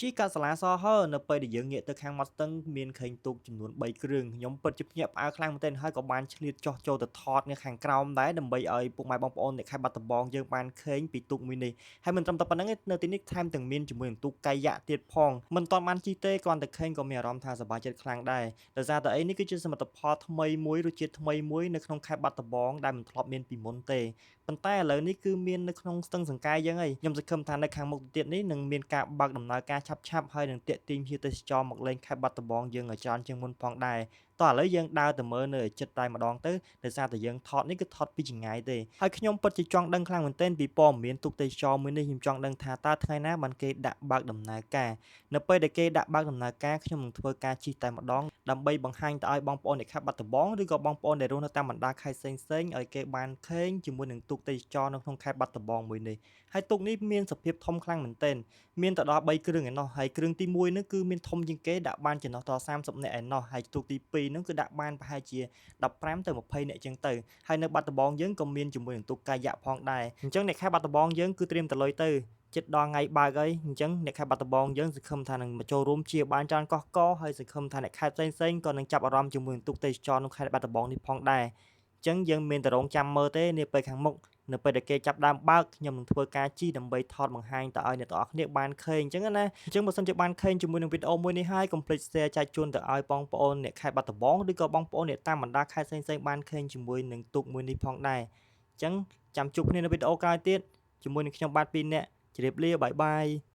ជិះកាត់សាលាសហនៅពេលដែលយើងងាកទៅខាងមាត់ស្ទឹងមានឃើញទូកចំនួន3គ្រឿងខ្ញុំពិតជាភ្ញាក់ផ្អើលខ្លាំងមែនទែនហើយក៏បានឆ្លៀតចុះចូលទៅថតនៅខាងក្រោមដែរដើម្បីឲ្យពុកម៉ែបងប្អូនអ្នកខេត្តបាត់ដំបងយើងបានឃើញពីទូកមួយនេះហើយមិនត្រឹមតែប៉ុណ្្នឹងទេនៅទីនេះថែមទាំងមានជាមួយនឹងទូកកាយ៉ាក់ទៀតផងមិនទាន់បានជិះទេគ្រាន់តែឃើញក៏មានអារម្មណ៍ថាសប្បាយចិត្តខ្លាំងដែរដោយសារតែអីនេះគឺជាសមិទ្ធផលថ្មីមួយរសជាតិថ្មីមួយនៅក្នុងខេត្តបាត់ដំបងដែលមិនធ្លាប់មានពីមុនទេ ប៉ុន្តែឥឡូវនេះគឺមាននៅក្នុងស្ទឹងសង្កែយើងហើយខ្ញុំសង្ឃឹមថានៅខាងមុខទៅទៀតនេះនឹងមានការបើកដំណើរការឆាប់ៗហើយនឹងទាក់ទាញភ្ញៀវទេសចរមកលេងខេត្តបាត់ដំបងយើងឲ្យច្រើនជាងមុនផងដែរតោះឥឡូវយើងដើរទៅមើលនៅឲ្យចិត្តតែម្ដងទៅដោយសារតែយើងថតនេះគឺថតពីចម្ងាយទេហើយខ្ញុំពិតជាចង់ដឹងខ្លាំងមែនទែនពីព័ត៌មានទូកទេសចរមួយនេះខ្ញុំចង់ដឹងថាតើថ្ងៃណាបានគេដាក់បើកដំណើរការនៅពេលដែលគេដាក់បើកដំណើរការខ្ញុំនឹងធ្វើការជិះតែម្ដងដើម្បីបង្ហាញទៅឲ្យបងប្អូនអ្នកខេត្តបាត់ដំបងឬក៏បងប្អូនដែលរស់នៅតាមបណ្ដាខេត្តផ្សេងៗឲ្យគេបានឃើញជាមួយនឹងទូកទេសចរនៅក្នុងខេត្តបាត់ដំបងមួយនេះហើយទូកនេះមានសភាពធំខ្លាំងមែនទែនមានទៅដល់3គ្រឿងឯណោះហើយគ្រឿងទី1នោះគឺមានធំជាងគេដាក់បានចំណុះដល់30នាក់ឯណោះហើយទូកទី2នោះគឺដាក់បានប្រហែលជា15ទៅ20នាក់ជាងទៅហើយនៅបាត់ដំបងយើងក៏មានជាមួយនឹងទូកកាយ៉ាក់ផងដែរអញ្ចឹងអ្នកខេត្តបាត់ដំបងយើងគឺត្រៀមតលុយទៅចិត្តដល់ថ្ងៃបើកហើយអញ្ចឹងអ្នកខេត្តបាត់ដំបងយើងសង្ឃឹមថានឹងមកចូលរួមជាបានច្រើនកោះកហើយសង្ឃឹមថាអ្នកខេត្តផ្សេងៗក៏នឹងចាប់អារម្មណ៍ជាមួយនឹងទូកទេសចរនៅខេត្តបាត់ដំបងនេះផងដែរអញ្ចឹងយើងមានតែរងចាំមើលទេនាពេលខាងមុខនៅពេលដែលគេចាប់ដើមបើកខ្ញុំនឹងធ្វើការជិះដើម្បីថតបង្ហាញទៅឲ្យអ្នកទាំងអស់គ្នាបានឃើញអញ្ចឹងណាអញ្ចឹងបើសិនជាបានឃើញជាមួយនឹងវីដេអូមួយនេះហើយកុំភ្លេច share ចែកជូនទៅឲ្យបងប្អូនអ្នកខេត្តបាត់ដំបងឬក៏បងប្អូនអ្នកតាមបណ្ដាខេត្តផ្សេងៗបានឃើញជាមួយនឹងទូកមួយនេះផងដែរអញ្ចឹងចាំជួបគ្នានៅវីដេអូក្រោយទៀតជាមួយនឹងខ្ញុំបាទពីរនាក់ជម្រាបលា bye bye.